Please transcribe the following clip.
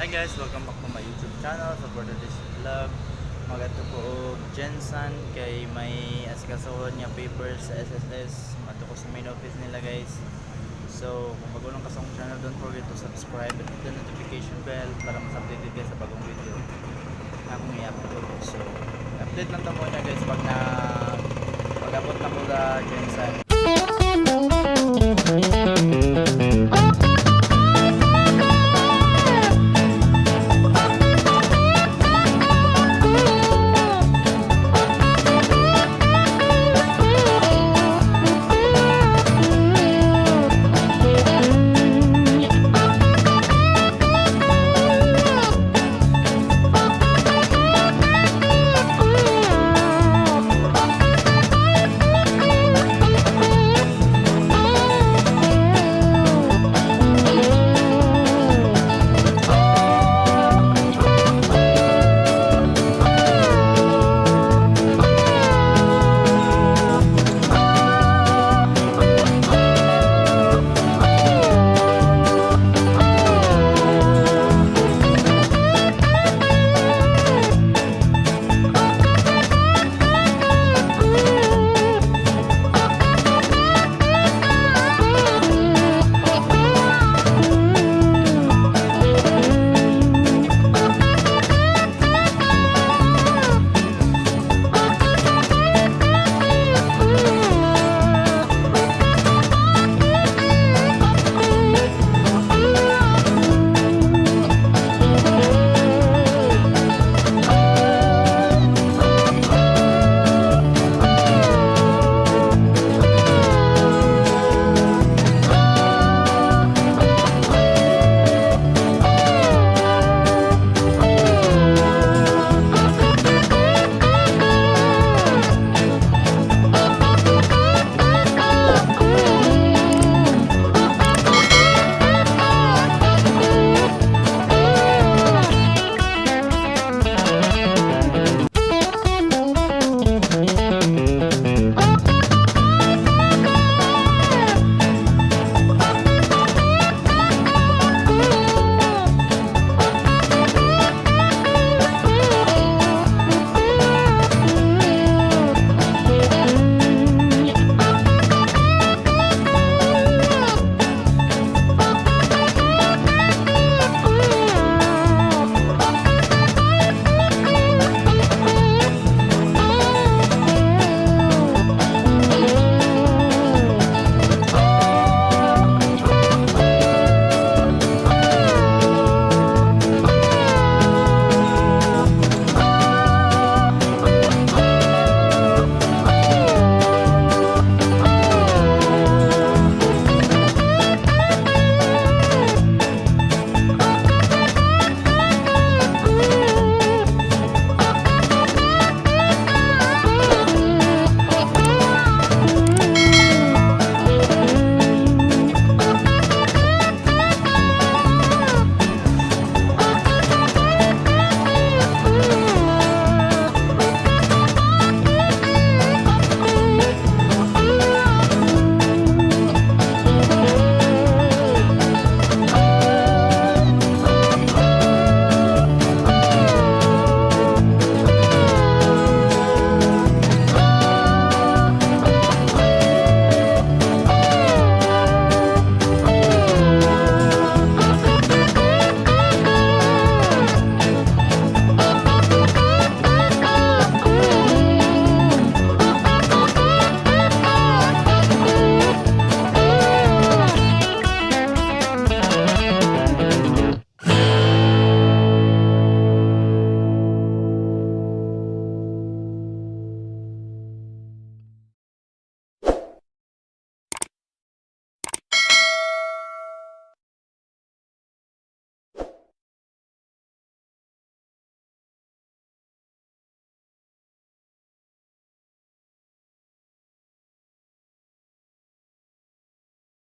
Hi guys, welcome back to my YouTube channel. So for today's vlog, magadto ko og GenSan kay may asikasuhon nga papers sa SSS. Madto ko sa main office nila, guys. So kung bago lang ka sa akong channel, don't forget to subscribe and hit the notification bell para mas updated kayo sa bagong video na akong i-upload. So update lang ta muna, guys, pag na pag-abot na ko sa GenSan.